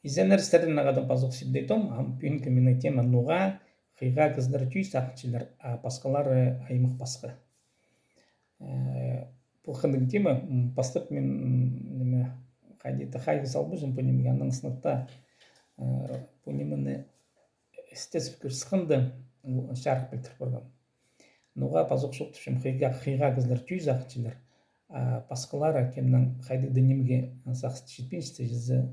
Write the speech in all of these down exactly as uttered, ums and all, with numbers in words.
Изеннер, сірернең хада пазох Сибдей Том, ам пӱӱнгі минің тема: ноға хыйға кізілер тӧӧй сағынчалар, а пасхалары аймах-пасха. Э, пу хынығ тема, м, пастап мин, м, ниме, хайди-да хайығ салбаҷаң пу нимее, анаң сынап та, э, пу нимені істезіп кӧр сыхханда, ол чарых пілдір парған. Ноға пазох чоохтапчам, хыйға, хыйға кізілер тӧӧй сағынчалар, а пасхалары кемнің хайдағ-да нимее сағыс читпинчетсе,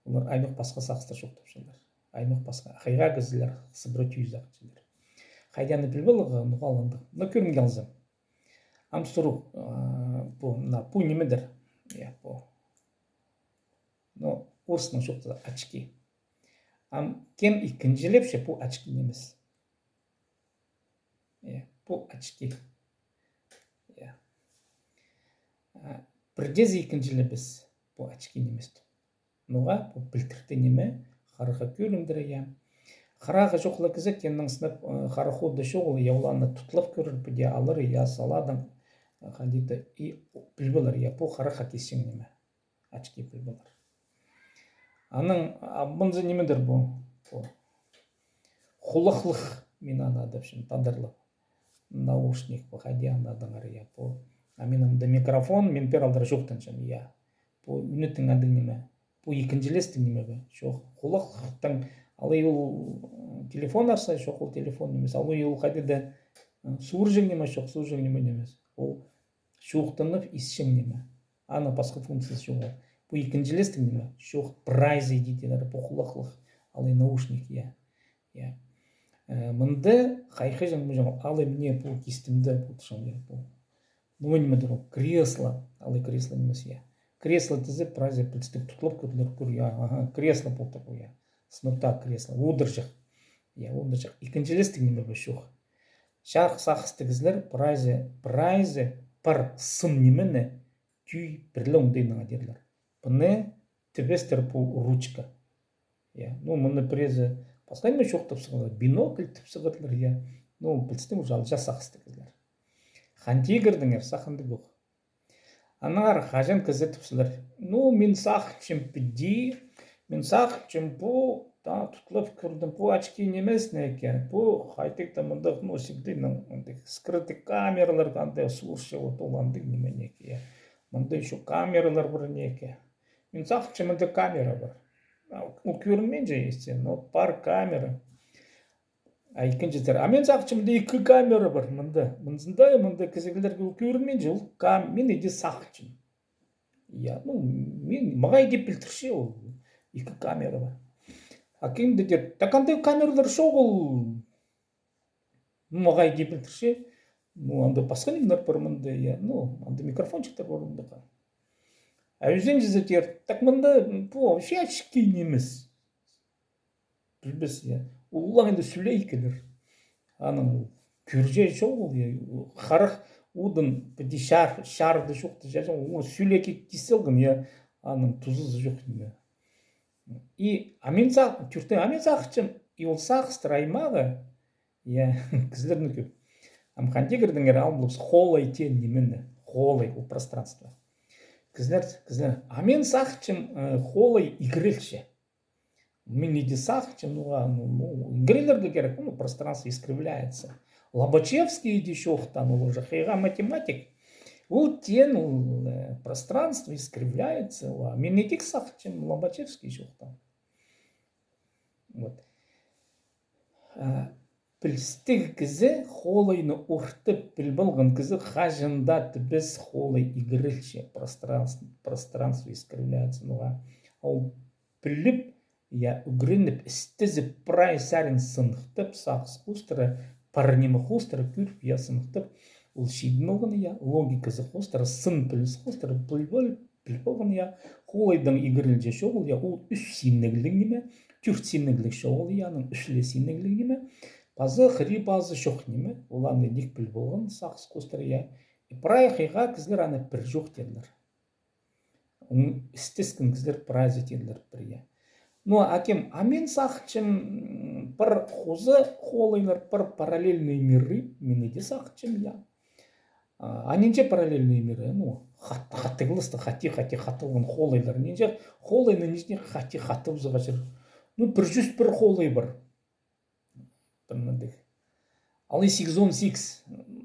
олар аймах-пасха сағыстар чоохтапчалар. Аймах-пасха. Хыйға кізілер сыбыра тӧӧй сағынчалар. Хайди аны піліп аларға, ноға алғанда. Но кӧрімге алза. Ам сурығ, а, пу, мына, пу нимедір. Я, пу. Но орыснаң чоохтаза, очки. Ам кем ікінҷілепче, пу очки нимес? Е, пу очки. Е. А, пірдеезі ікінҷілебес, пу очки нимес тіп. Ноға? Пу пілдіртті ниме, харахха кӧріндіре, я. Харағы чох ла кізі кемнің сынап, э, харахы даа чоғыл, я, ол аны тутлап кӧрер, піди алар, я, саладаң, э, хайди-да, и піліп алар, я, пу харахха кисчең ниме. Очки піліп алар. Анаң, а, мынзы нимедір пу? Пу. Хулахлых, мин аны адапчам, тадарлап. Наушник, пу, хайди аны адаңар, я, пу. А минің мында микрофон, мин пеер алдыра чоохтанчам, я. Пу ӱнеттің андағ ниме. Пу ікінҷілестіг ниме бе? Чох. Хулахлыхтаң алай ол, м, телефон арса, чох, ол телефон нимес. Алай ол хайди-да, м, суурҷаң ниме, чох, суурҷаң ниме нимес. Ол чоохтанып исчең ниме. Аның пасха функциязы чоғыл. Пу ікінҷілестіг ниме? Чох, прайзы идеялар, пу хулахлых, алай наушник, я. Я. Э, мында хайхаҷаң, муҷаң, алай мына пу кистімде, пу тышында, я, пу. Ну, ниме дір ол? Кресло. Алай кресло нимес, я. Кресло тізе прайзы пілдістіг тутлап кӧрерлер, кӧр, я, аха, кресло полтыр, я. Сынап та кресло. Одырҷах. Я, одырҷах. Ікінҷілестіг ниме бе? Чох. Чарых сағыстығ кізілер прайзы, прайзы пар сын нимені тӧӧй пірле оңдайнаң адирлар. Пыны тібестер пу ручка. Я, ну, мыны пірезі пасха ниме чоохтап сығарлар, бинокль тіп сығарлар, я. Ну, пілдістіг, уже алҷаас сағыстығ кізілер. Хан тигірдеңер, сах андағ ох. Аннаңар хаҷан кізі тіп салар. Ну, мин сағынчам піди, мин сағынчам пу, та, тутлап кӧрдім, пу очки нимес неке, пу хайдағ-да мындағ, ну, сибдейнің, андағ скрытый камералар, андағ суурча, вот ол андағ ниме неке, я. Мында ещё камералар пар неке. Мин сағынчам, мында камера пар. А, ол кӧрінминче, естественно, но пар камера. А ікінҷізі, а мин сағынчам, мында ікі камера пар, мында. Мынзында, мында кізілерге ол кӧрінминче, ол кам-, мин иди сағынчам. Я, ну, мин, мағаа иди пілдірче ол, ікі камера пар. А кемде тир, так андағ камералар чоғыл. Ну, мағаа иди пілдірче. Ну, анда пасха нимелер пар мында, я, ну, анда микрофончиктер пар мында. А ӱзінҷізі тир, так мында, м, пу вообще очки нимес. Пілбес, я. Уллаң анда сӱлей килер. Аның кӧрҷе чоғыл, я. Харах удын піди чар-, чарды чоохты чаҷаң, ол сӱлей ки-, кис салған, я. Аның тузазы чох ниме. И, а мин сағ-, тӧртең, а мин сағынчам, и ол сағыстар аймағы, я, кізілернің кӧп. Ам хан тигірдеңер алып поларзар холай теен нимені, холай, ол пространство. Кізілер, кізілер, а мин сағынчам, э, холай ӱгрелче. Мин иди сағынчам, ну, а, ну, ну, ӱгрелерге кирек, ну, пространство искривляется. Лобачевский иди чоохтаан, ол уже хыйға математик. Ол теен, ол, э, пространство искривляется, ол, а мин идӧк сағынчам, Лобачевский чоохтаан. Вот. А, пілістіг кізі, холайны орта піліп алған кізі хаҷан даа тібес холай ӱгрелче, пространство, пространство искривляется, ну, а ол піліп, я, ӱгреніп, істезіп, прай сарин сыныхтап, сағыс хоостыра, пар ниме хоостыра кӧріп, я, сыныхтап, ол чидін алған, я, логиказы хоостыра, сын піліс хоостыра, піл-, піл-, піліп алған, я, холайдаң ӱгрелҷе чоғыл, я, ол ӱс синегліг ниме, тӧрт синегліг чоғыл, я, аның ӱс ле синегліг ниме, паза хыри пазы чох ниме, ол аны идӧк піліп алған, сағыс хоостыра, я. И прай хыйға кізілер аны пір чоохтирлар. М, істескен кізілер прайзы тирлер пірге. Ну, а кем, а мин сағынчам, м, пар хоза холайлар, пар параллельные миры, мин иди сағынчам, я. А, а нинҷе параллельные миры, ну, хат-, хатығласты, хати, хати хатығлан холайлар. Нинҷе холайны нинҷе хати хатыбызарға чир. Ну, пір чӱс пір холай пар. Пір мындағ. Алай сигізон сигіс.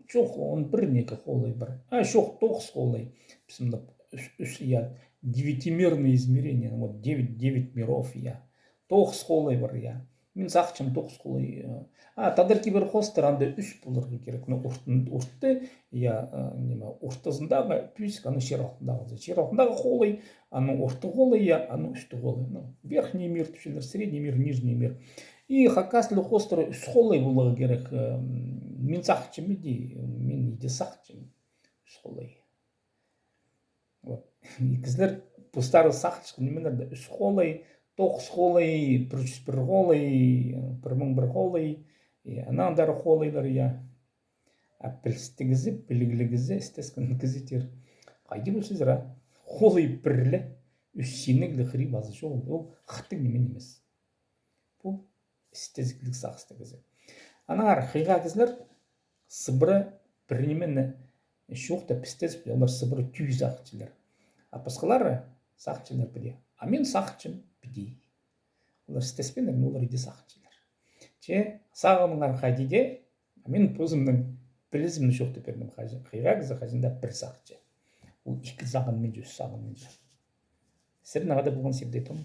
Чох, он пір неке холай пар. А, чох, тоғыс холай. Піс мында ӱс, ӱс, я, девятимерные измерения. Вот девять, девять миров, я. Тоғыс холай пар, я. Мин сағынчам, тоғыс холай, я. А тадар кибір хоостыра анда ӱс поларға кирек. Ну, ортын-, орты, я, э, ниме, ортызындағы пӧзік, аның чир алтындағы. Чир алтындағы холай, аның орты холай, я, аның ӱстӱ холай. Ну, верхний мир тіпчелер, средний мир, нижний мир. И хакас тілі хоостыра ӱс холай поларға кирек. Э, мин сағынчам иди, мин иди сағынчам. Ӱс холай. Вот. И кізілер постары сағынчатхан нимелерде ӱс холай, тоғыс холай, пір чӱс пір холай, пір муң пір холай, и анаң андар холайлар, я. А пілістіг кізі, пілігліг кізі, істескен кізі тир. Хайди полза сірер, а? Холай пір ле, ӱс синніг ле хыри пазы чоғыл. Ол хатығ ниме нимес. Пу істезігліг сағыстығ кізі. Аннаңар хыйға кізілер сыбыра пір нимені чоохтап істезіп, олар сыбыра тӧӧй сағынчалар. А пасхалары сағынчалар піди. А мин сағынчам піди. Олар істеспееннер, но олар иди сағынчалар. Че сағыныңар хайди дее, а мин позымның пілізімні чоохтап пирдім. Хаҷан, хыйға кізі хаҷан даа пір сағынча. Ол ікі сағынминча, ӱс сағынминча. Сірернең хада полған Сибдей Том.